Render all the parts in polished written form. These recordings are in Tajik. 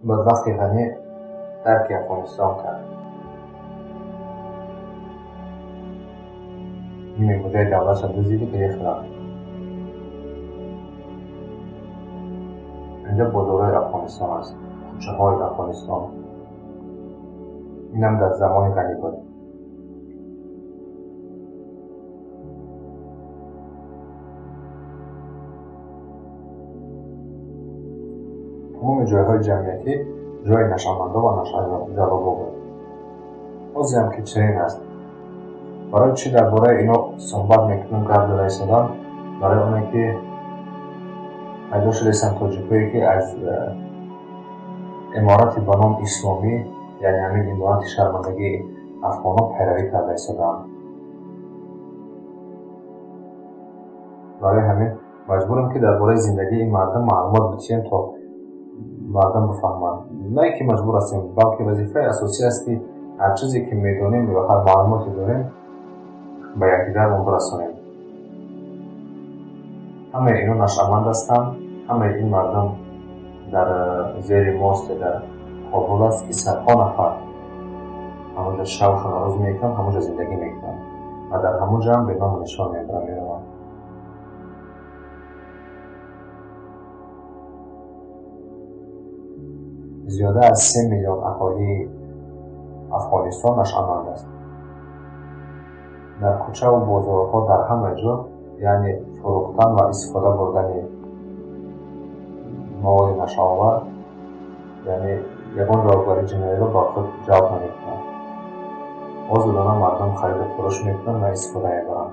Бадбахти Ғанӣ тарки Афғонистон кард. Ними буҷаи давлатша дуздиду гирифт рафт. Инҷа бозорҳои Афғонистон аст, кӯчаҳои Афғонистон. Инам дар замони Ғанӣ буд. Тамоми ҷойҳои ҷамъиятӣ ҷои нашъамандо ва нашъаҷалобо буд. Ҳозирам ки чунин аст. Барои чӣ дар бораи ино суҳбат мекунам, гап зада истодам? Барои оне ки пайдо шудаистанд тоҷикое, ки аз иморати ба ном исломӣ, яъне ҳамин иморати шармандагии афғонҳо пайравӣ карда истодаанд. Барои ҳамин маҷбурам, ки дар бораи зиндагии ин мардум маълумот бидиҳем, то мардум бифаҳманд. На ин ки маҷбур ҳастем, балки вазифаи асосӣ аст, ки ҳар чизе ки медонем ё ҳар маълумоте дорем, ба якдигармон бирасонем. Ҳамаи ино нашъаманд ҳастанд, ҳамаи ин мардум дар зери мосте дар Кобул аст, ки садҳо нафар ҳамонҷо шабшонро рӯз мекунанд, ҳамонҷо зиндагӣ мекунанд ва дар ҳамон ҷо ҳам беному нишон мебаранд, мераванд. Зиёда аз 3 миллион аҳолии Афғонистон нашъаманд аст. Дар кӯчаву бозорҳо, дар ҳама ҷо, яъне фурӯхтан ва истифода бурдани маводи нашъаовар, яъне ягон ҷавобгарии ҷиноиро ба худ ҷалб намекунад. Озодона мардум хариду фурӯш мекунанд ва истифода мебаранд.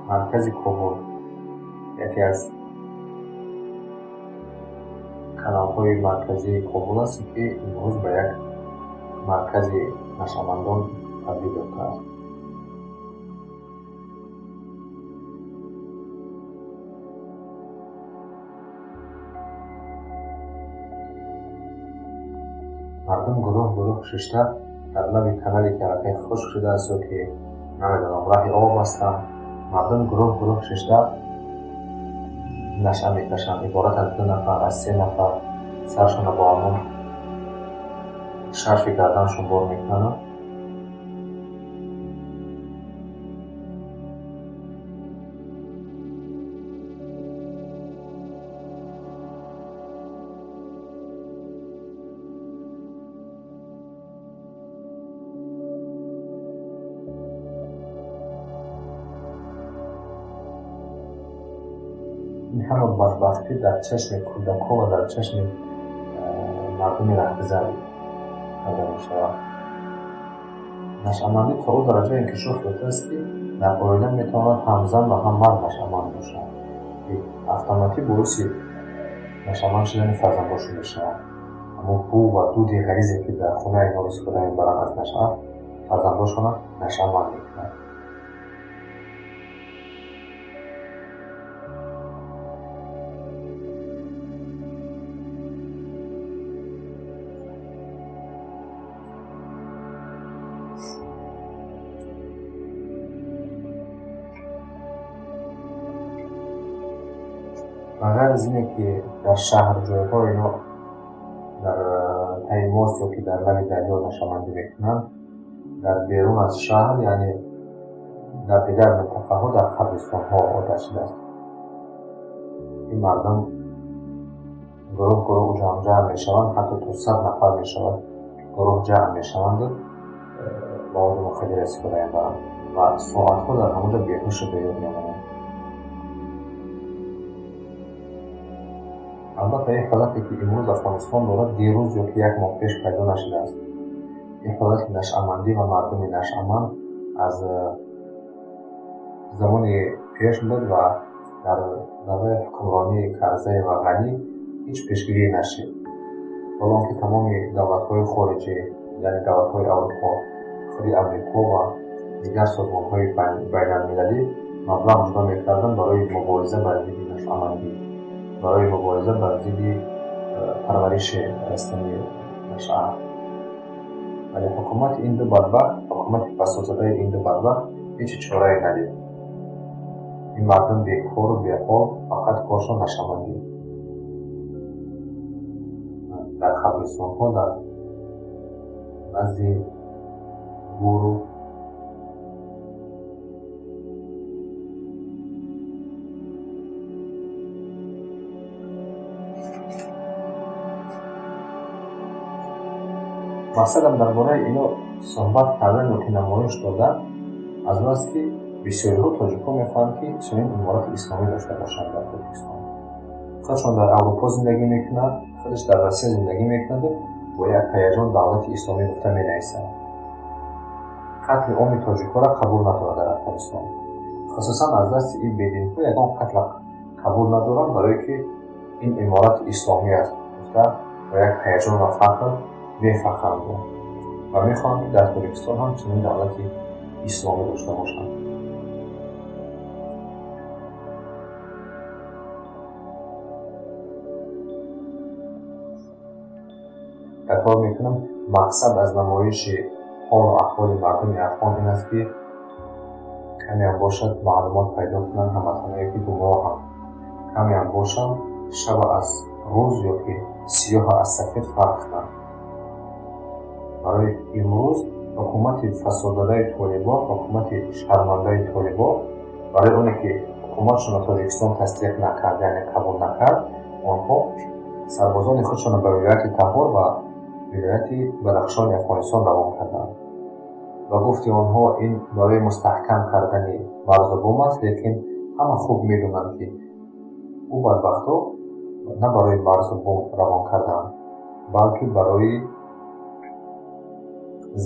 Маркази Кобул, яке аз каналҳои марказии Кобул аст, ки имрӯз ба як маркази нашъамандон табдил ёфтааст. Мардум гурӯҳ гурӯҳ шишта дар лаби канале, ки аллакай хушк шудааст ё ки намедонам, раҳи об ҳастанд, мардум гурӯҳ гурӯҳ шишта нашъа мекашанд, иборат аз ду нафар, аз се нафар, саршонро бо ҳамон шарфи гарданшон бор мекунанд. Ин ҳама бадбахтӣ дар чашми кӯдакҳо ва дар чашми мардуми раҳгузар карда мешавад. Нашъамандӣ то он дараҷа инкишоф ёфтааст, ки дар оила метавонад ҳам зан ва ҳам мард нашъаманд бошанд, ки автоматӣ боиси нашъаманд шудани фарзандошон мешаванд. Аммо бӯ ва дуди ғализе, ки дар хонаи инҳо истифода мебаранд аз нашъа, фарзандошонро нашъаманд мекунад. Ба ғайр аз ине ки дар шаҳр ҷойҳо ино дар таи мост ё ки дар лаби дарё нашъамандӣ мекунанд, дар берун аз шаҳр, яъне дар дигар минтақаҳо, дар қабристонҳо одат шудааст. Ин мардум гурӯҳ гурӯҳ ҷамъ мешаванд, ҳатто то 100 нафар мешавад, гурӯҳ ҷамъ мешаванду маводи мухаддир истифода мебаранд ва соатҳо дар ҳамонҷо беҳушу беёд мемонанд. Албатта, ин ҳолате, ки имрӯз Афғонистон дорад, дирӯз ё ки як моҳ пеш пайдо нашудааст. Ин ҳолати нашъамандӣ ва мардуми нашъаманд аз замони пеш буд ва дар давраи ҳукмронии Карзай ва Ғанӣ ҳеҷ пешгирие нашид. Ҳоло он ки тамоми давлатҳои хориҷӣ, яъне давлатҳои Аврупо, худи Амрико ва Дигар созмонҳои байналмилалӣ маблағ ҷудо мекарданд барои мубориза бар зидди нашъамандӣ, барои мубориза бар зидди парвариши растании нашъа. Вале ҳукумати ин ду бадбахт, ҳукумати фасодзадаи ин ду бадбахт ҳеҷ чорае надид. Ин мардум бекору беҳол, фақат коршон нашъамандӣ. Дар қабристонҳо, дар назди гӯру мақсадам дар бораи ино суҳбат кардан ё ки намоиш додан аз он аст, ки бисёриҳо тоҷикҳо мехоҳанд, ки чунин иморати исломӣ дошта бошанд дар Тоҷикистон. Худашон дар Аврупо зиндагӣ мекунанд, худаш дар Россия зиндагӣ мекунаду бо як ҳаяҷон давлати исломӣ гуфта менависад. Қатли оми тоҷикҳоро қабул надорад дар Афғонистон. Хусусан аз дасти ин бединҳо ягон қатла қабул надоранд, барое ки ин иморати исломӣ аст гуфта бо як ҳаяҷон ва фахр мефахранд ва мехоҳанд, ки дар Тоҷикистон ҳам чунин давлати исломӣ дошта бошанд. Такрор мекунам, мақсад аз намоиши ҳолу аҳволи мардуми афғон ин аст, ки камеам бошад маълумот пайдо кунанд ҳамватаное, ки гумроҳанд, камеам бошанд шаба аз рӯз ё ки сиёҳа аз сафед фарқ кунанд. Барои имрӯз ҳукумати фасодзадаи толибон, ҳукумати шармандаи толибон, барои оне ки ҳукуматшонро Тоҷикистон тасдиқ накард, яъне қабул накард, онҳо сарбозони худшонро ба вилояти Таҳор ва вилояти Бадахшони Афғонистон равон карданд. Ба гуфти онҳо ин барои мустаҳкам кардани марзу бум аст, лекин ҳама хуб медонанд, ки ӯ бадбахтҳо на барои марзу бум равон карданд, балки барои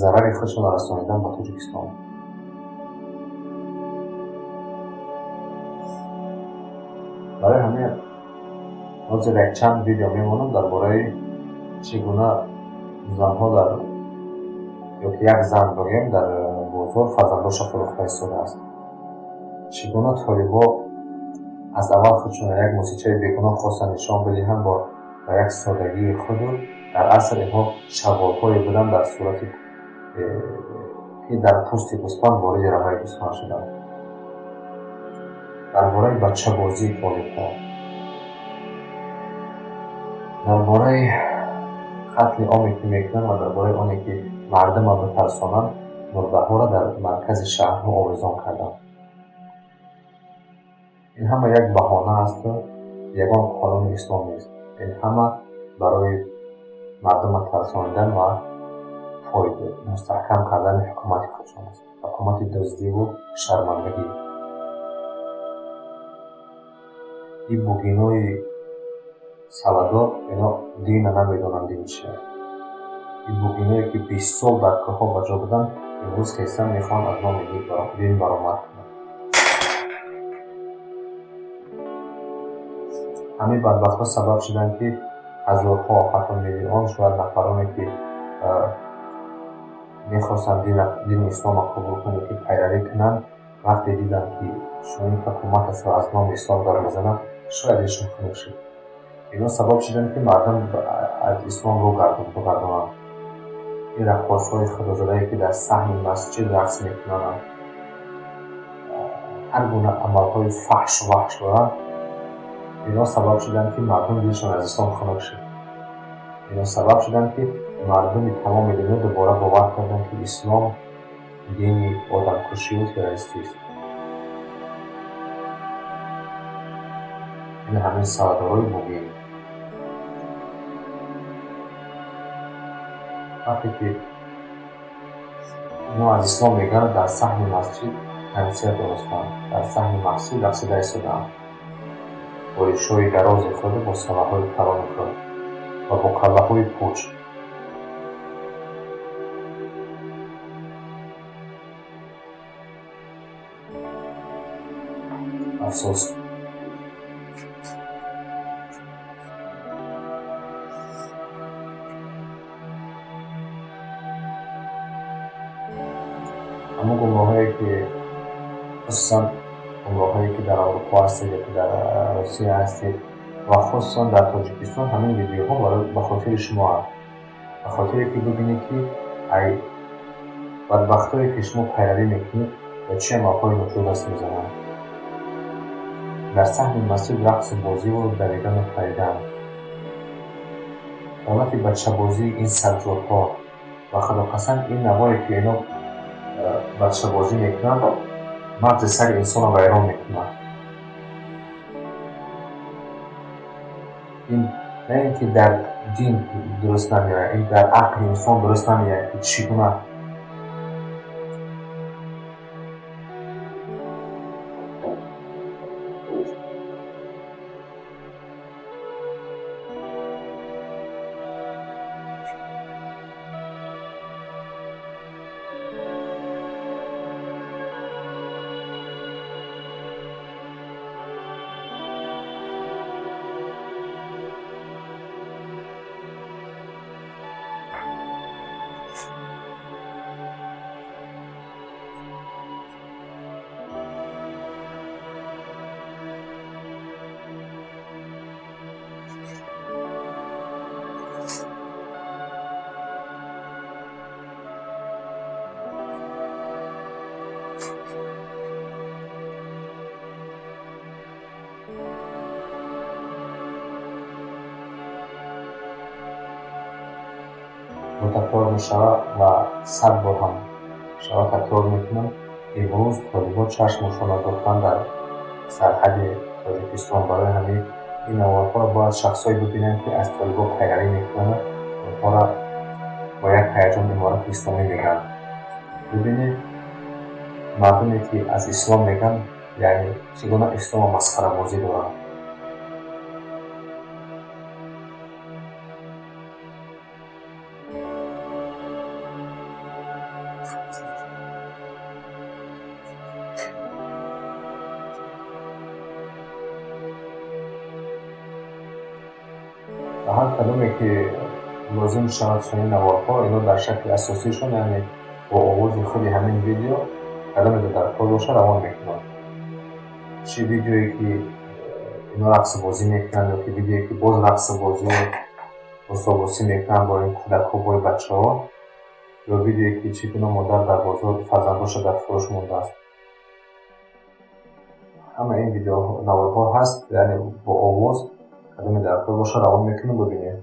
зарари худшонро расонидан ба Тоҷикистон. Барои ҳамин ҳозир якчанд видео мемонам дар бораи чӣ гуна занҳо дар ё ки як зан бигӯем дар бозор фарзандоша фурӯхта истодааст. Чӣ гуна толибо аз аввал худшонро як мусичаи бегуноҳ хостанд нишон бидиҳанд бо як содагии худу дар аср инҳо шағолҳое буданд дар сурати ки дар пӯсти гӯсфанд вориди рамаи гӯсфанд шуданд. Дар бораи бачабозии толибҳо, дар бораи қатли оме ки мекунанд ва дар бораи оне ки мардумро битарсонанд, мурдаҳоро дар маркази шаҳрҳо овезон карданд. Ин ҳама як баҳона асту ягон қонуни ислом нест. Ин ҳама барои мардумро тарсонидан ва мустаҳкам кардани ҳукумати худшон аст, ҳукумати дуздиву шармандагӣ. Ин бугинои савадор ино дина намедонанд дин чия. Ин бугиное ки 20 сол дар кӯҳҳо ба ҷо буданд, имрӯз хеста мехоҳанд аз номи дин баромад кунанд. Ҳамин бадбахтҳо сабаб шуданд, ки ҳазорҳо, ҳатто миллион шояд нафароне, ки мехостанд дини исломро қабул кунанд ки пайравӣ кунанд, вақте диданд, ки чунин ҳукумат аст ва аз номи ислом дар мезананд, шояд дилшон хунук шуд. Ино сабаб шуданд, ки мардум аз ислом рӯ бигардонанд. Ин раққосҳои худозадае, ки дар саҳни масҷид рақс мекунанд, ҳар гуна амалҳои фаҳшу ваҳш доранд, ино сабаб шуданд, ки мардум дилшон аз ислом хунук шуд. Ино сабаб шуданд, ки мардуми тамоми дунё дубора бовар карданд, ки ислом дини одамкушию террористист. Ин ҳамин савадорои бугин. Вақте ки ино аз ислом мегӯянд, дар саҳни масҷид консерт доростанд, дар саҳни масҷид рақсида истодаанд бо ришҳои дарози худ, бо саваҳои калони худ ва бо каллаҳои пуч. Афсӯс. Ҳамон гумроҳое ки хусусан гумроҳое ки дар Аврупо ҳастед ё ки дар Русия ҳастед ва хусусан дар Тоҷикистон, ҳамин видеоҳо ба хотири шумо аст, ба хотире ки бибинед ки ай бадбахтое ки шумо пайравӣ мекунед ба чӣ амалҳои ноҷур даст мезананд. Дар саҳни масҷид рақсу бозиву давидану паридан, ҳолати бачабозии ин сагзодҳо. Ба худоқасам, ин наворе ки ино бачабозӣ мекунанд, мағзи сари инсонро вайрон мекунад. Ин на ин ки дар дин дуруст намеояд, ин дар ақли инсон дуруст намеояд ки чӣ гуна такрор мешавад ва 100 бор ҳам шава такрор мекунам. Имрӯз толибон чашмашонро дохтан дар сарҳади Тоҷикистон. Барои ҳамин ин наворҳоро бояд шахсҳое бибинанд ки аз толибон пайравӣ мекунанд, онҳоро бо як ҳаяҷон Иморати Исломӣ мегӯянд. Бибинед, мардуме ки аз ислом мегӯянд, яъне чӣ гуна исломро масхарабозӣ доранд. Ба ҳар кадоме ки лозим шавад чунин наворҳо, ино дар шакли асосишон, яъне бо овози худи ҳамин видео, кадоме дар кор бошад, равон мекунанд. Чӣ видеое ки ино рақсбозӣ мекунанд ё ки видеое ки боз рақсбозию бособосӣ мекунанд бо ин кӯдакҳо, бо ин бачаҳо, ё видеое ки чӣ гуна модар дар бозор фарзандоша дар фурӯш мондааст. Ҳама ин видео наворҳо ҳаст, яъне бо овоз, кадоме дар кор бошад, равон мекунем, бибинед.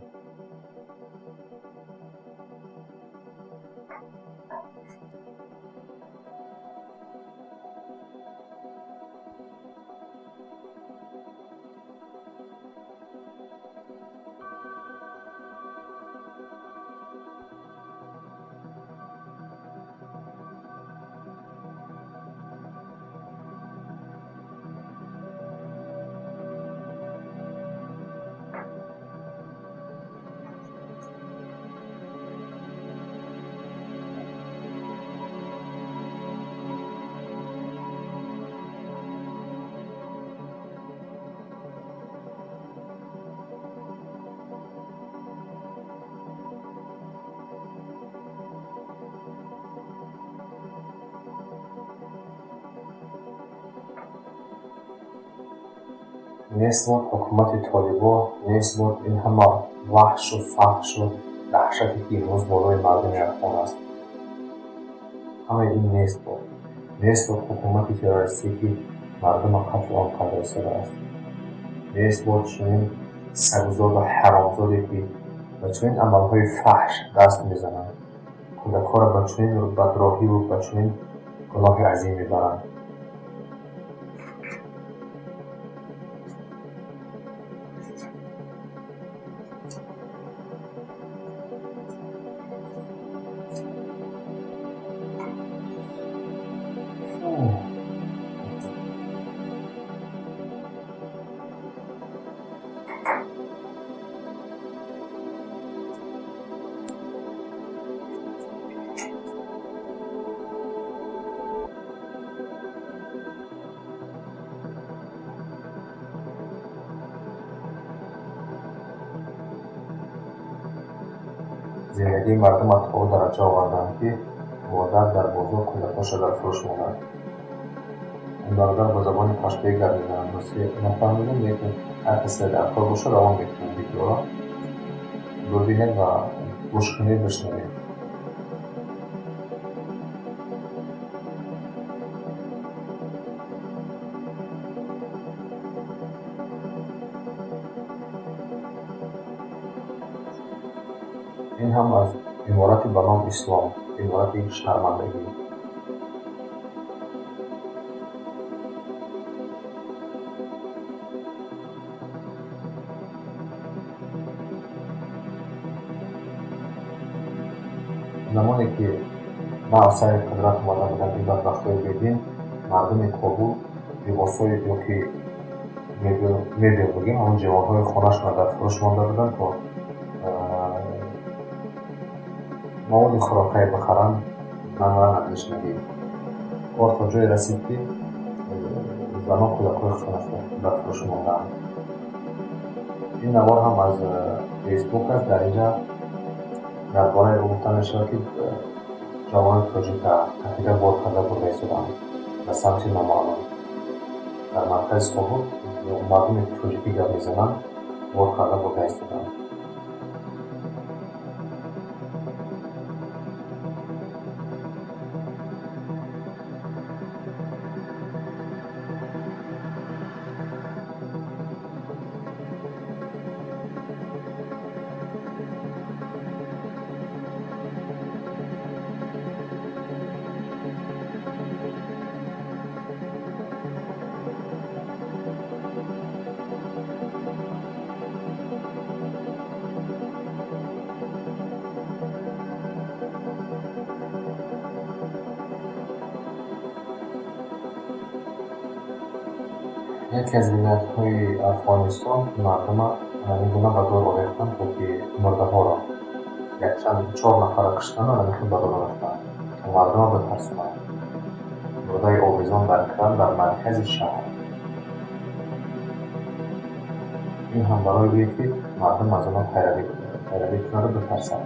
Нест буд ҳукумати толибо, нест буд ин ҳама ваҳшу фаҳшу даҳшате ки имрӯз болои мардуми афғон аст. Ҳамаи ин нест буд. Нест буд ҳукумати террористӣ ки мардумро қатли ом карда истодааст. Нест буд чунин сагзоду ҳаромзоде ки ба чунин амалҳои фаҳш даст мезананд, кӯдакҳоро ба чунин бадроҳиву ба чунин гуноҳи азим мебаранд. Зиндагии мардумро то дараҷа оварданд ки Модар дар бозор кӯдакҳоша дар фурӯш монданд. Ин бародар бо забони паштоӣ гап мезанад. Рости нафаҳмидем, лекин ҳар касе дар кор бошад, равон мекунем видеоро. Бибинед ва гӯш кунед, бишнавед. Ин ҳам аз иморати ба ном Ислом, иморати шармандагӣ. Замоне ки нав сари қудрат омада буданд ин бадбахтҳои бедин, мардуми Кобул либосҳои ёки мебел бигем, ҳамон ҷивонҳои хонашонро дар фурӯш монда буданд, то маводи хӯрокае бихаранд, намранд аз гушнагӣ. Кор то ҷое расид, ки занон кӯдакҳои худшонро дар фурӯш мондаанд. Ин навор ҳам аз Фейсбук аст. Дар инҷа дар бораи ӯ гуфта мешавад, ки ҷавонони тоҷика қафида бор карда бурда истоданд ба самти номаълум. Дар маркази Кобул мардуме ки тоҷикӣ гап мезананд, бор карда бурда истоданд. Яке аз вилоятҳои Афғонистон мардума ин гуна ба дор овехтанд, то ки мурдаҳоро якчанд чор нафарро куштану ҳамин ба дор овехтанд, то мардума битарсонанд. Мурдаи овезон дар кран дар маркази шаҳр. Ин ҳам барои ӯе, ки мардум аз онҳо пайравӣ кунаду битарсад.